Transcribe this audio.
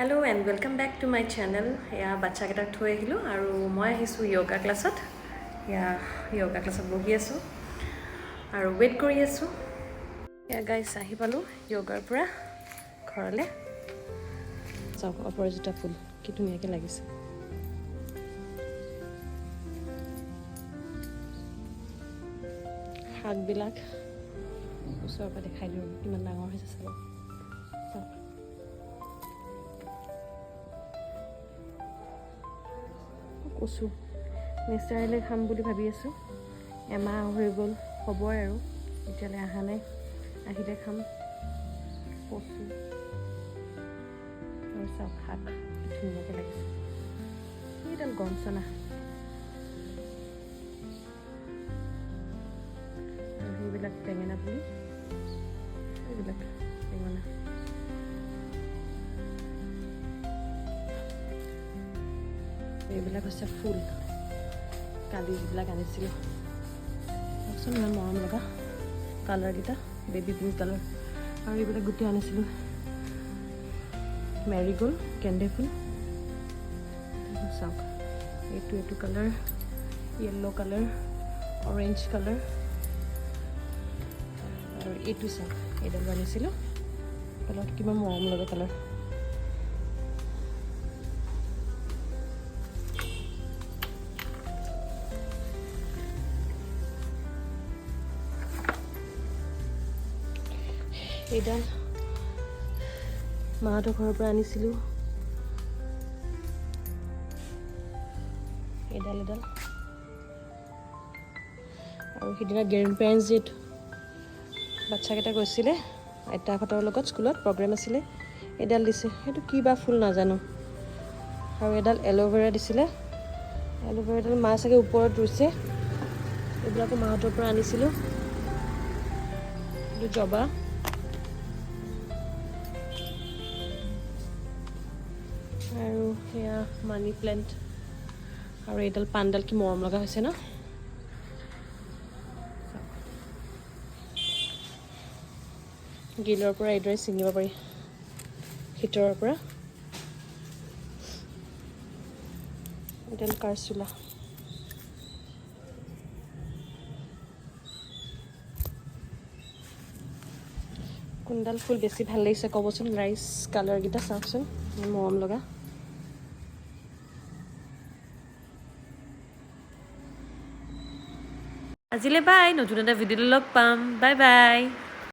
Hello and welcome back to my channel. এয়া বাচ্চাকেইটাক থৈ আহিলোঁ আৰু মই আহিছোঁ য়োগা ক্লাছত। এয়া য়োগা ক্লাছত বহি আছোঁ আৰু ৱেইট কৰি আছোঁ। এয়া গাইছ, আহি পালোঁ য়োগাৰ পৰা ঘৰলৈ। চাওক, অপৰাজিতা ফুল কি ধুনীয়াকৈ লাগিছে। শাকবিলাক ওচৰৰ পৰা দেখাই দিওঁ, কিমান ডাঙৰ হৈছে চাব। চাওক, কচু নেচাৰেলি খাম বুলি ভাবি আছোঁ। এমাহ হৈ গ'ল হ'বই আৰু, এতিয়ালৈ অহা নাই, আহিলে খাম কচু। আৰু চাওক, শাক ধুনীয়াকৈ লাগিছে। এইডাল গঞ্চনা আৰু সেইবিলাক বেঙেনা পুলি, এইবিলাক বেঙেনা। এইবিলাক হৈছে ফুল, কালি যিবিলাক আনিছিলোঁ। চাওকচোন, ইমান মৰম লগা কালাৰকেইটা, বেবী পিংক কালাৰ। আৰু এইবিলাক গোটেই আনিছিলোঁ, মেৰিগ'ল্ড, কেন্দে ফুল। চাওক, এইটো colour, yellow colour, orange colour. আৰু এইটো চাওক, এইডাল আনিছিলোঁ। কালাৰটো কিমান মৰম লগা কালাৰ। এইডাল মাহঁতৰ ঘৰৰ পৰা আনিছিলোঁ। এইডাল এডাল। আৰু সিদিনা গ্ৰেণ্ড পেৰেণ্টছ ডেত বাচ্ছাকেইটা গৈছিলে আইতাহঁতৰ লগত, স্কুলত প্ৰগ্ৰেম আছিলে, এইডাল দিছে। সেইটো কি বা ফুল নাজানো। আৰু এডাল এল'ভেৰা দিছিলে। এল'ভেৰাডাল মা চাগে ওপৰত ৰুইছে। এইবিলাকো মাহঁতৰ পৰা আনিছিলোঁ। এইটো জবা। আৰু সেয়া মানি প্লেণ্ট। আৰু এইডাল পাণডাল কি মৰম লগা হৈছে ন? চাওক। গিলৰ পৰা এইদৰে ছিঙিব পাৰি ভিতৰৰ পৰা। এইডাল কাৰচুলা। কোনডাল ফুল বেছি ভাল লাগিছে ক'বচোন। ৰাইচ কালাৰকেইটা চাওকচোন, ইমান মৰম লগা। আজিলৈ বাই, নতুন এটা ভিডিঅ'লৈ লগ পাম। Bye bye.